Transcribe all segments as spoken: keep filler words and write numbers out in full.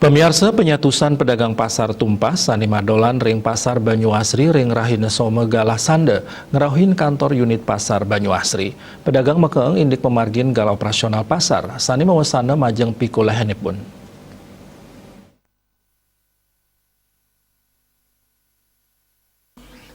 Pamiarsa, panyatusan pedagang Pasar Tumpah sané madolan ring Pasar Banyuasri ring rahina Soma galah sanda ngrauhin kantor unit Pasar Banyuasri. Pedagang makeeng indik mamargin galah operasional pasar sané mawasana majeng pikuléhanipun.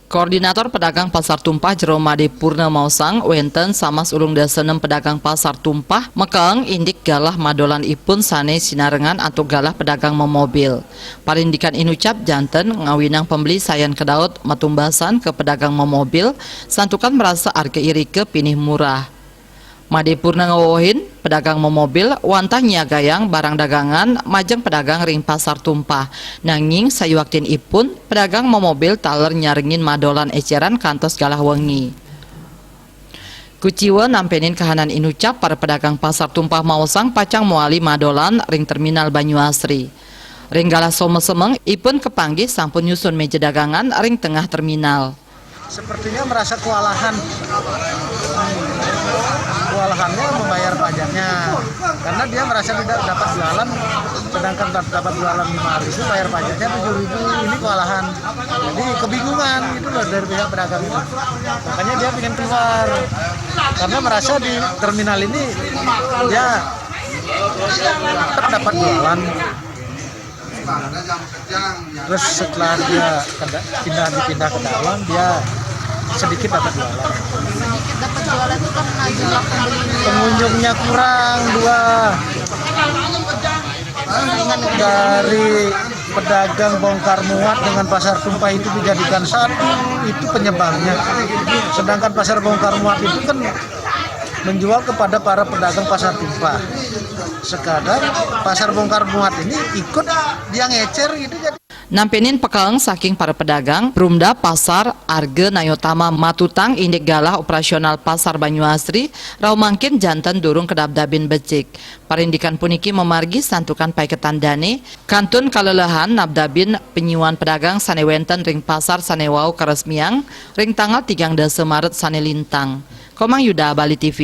Koordinator Pedagang Pasar Tumpah Jero Madé Purna maosang, wénten samas ulung dasa nem pedagang Pasar Tumpah makeeng indik galah madolanipun sané sinarengan antuk galah pedagang mamobil. Parindikan inucap janten ngawinang pembeli sayan kadaut matumbasan ka pedagang mamobil, santukan marasa arga irika pinih murah. Madé Purna ngawewehin, pedagang mamobil wantah nyiagayang barang dagangan majeng pedagang ring Pasar Tumpah. Nanging sayuaktinipun, pedagang mamobil taler nyarengin madolan écéran kantos galah wengi. Kuciwa nampénin kahanan inucap, para pedagang Pasar Tumpah maosang pacang mawali madolan ring Terminal Banyuasri. Ring galah Soma semeng, ipun kapanggih sampun nyusun méja dagangan ring tengah terminal. Sepertinya merasa kewalahan. Kewalahannya membayar pajaknya. Karena dia merasa tidak dapat jualan, sedangkan dap-, dapat jualan lima ribu, bayar pajaknya tujuh ribu. Ini kewalahan. Jadi kebingungan gitu loh dari pihak pedagang itu. Makanya dia pengen keluar. Karena merasa di terminal ini dia tetap dapat jualan. Terus setelah dia ke da-, pindah, dipindah ke dalam, dia sedikit dapat jualan. Sedikit dapat jualan itu karena jumlah pembeli. Pengunjungnya kurang, dua. Dari pedagang bongkar muat dengan Pasar Tumpah itu dijadikan satu, itu penyebabnya. Sedangkan Pasar Bongkar Muat itu kan menjual kepada para pedagang Pasar Tumpah. Sekarang Pasar Bongkar Muat ini ikut dia ngécér gitu, jadi. Nampénin pakaéng saking para pedagang, Perumda Pasar Arga Nayotama matutang indik galah operasional Pasar Banyuasri, rauh mangkin janten durung kadabdabin becik. Parindikan puniki mamargi santukan paiketan dané, kantun kalelehan nabdabin panyiuan pedagang sané wénten ring pasar sané wau karesmiang ring tanggal tigang dasa Maret sané lintang. Komang Yuda, Bali T V.